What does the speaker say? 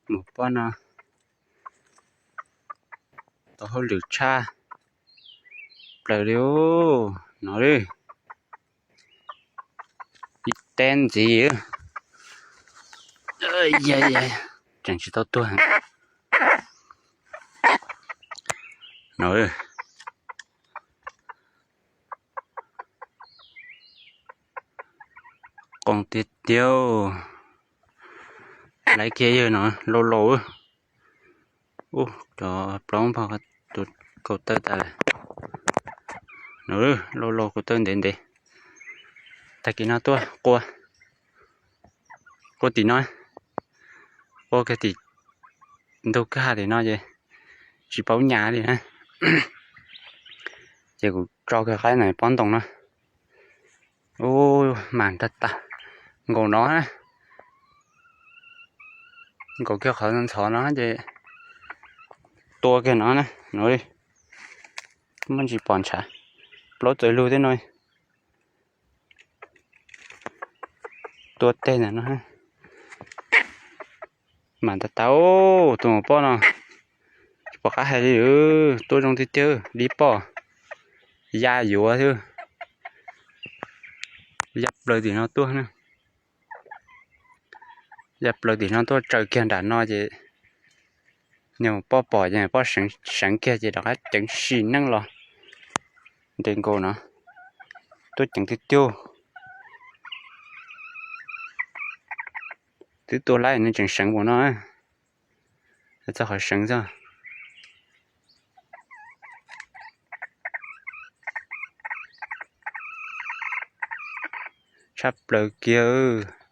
Mus pob no tau hauj lwm tshaj plaws li. No li, ib teb ntxiv, tseem tsis tau tuag. No, qoo tiag tiag. Laiv kiag yawg no, laus laus. Ub, cov plaub npog tus kaus tawj tas lawm. No, laus laus, kaus tawj ntev ntev. Tag kis no tuaj qua, qua tim no, qua kiag tim ntug kwj ha tim no ces tsis paub nyas li na. Ces kuv tso kiag qaib ntawm pob ntoo no. Ub, mas tag tag, nkaus no, nkaus kiag qhov ntxhov no ces tua kiag no na, no li, muaj ntsis pom ntshav, plaub txawv lug thiab no. Tua teg ntawm no, mas tag tag. Tus maum poj no tsis pom qab hais li, tua zoo tiag tiag, dib poj, ya yuav thiab. Ya plaws tim no tuaj na, ya plaws tim no tuaj tsaws kiag nram no ces niag maum poj pom ces poj seev kiag ces rov qab ceev sim neej los nres nkaus no, tuaj ceev tiag tiag. Twb tua laib nws tseem seev npaum no, txog qhov seev xwb. Tshaj plaws kiag.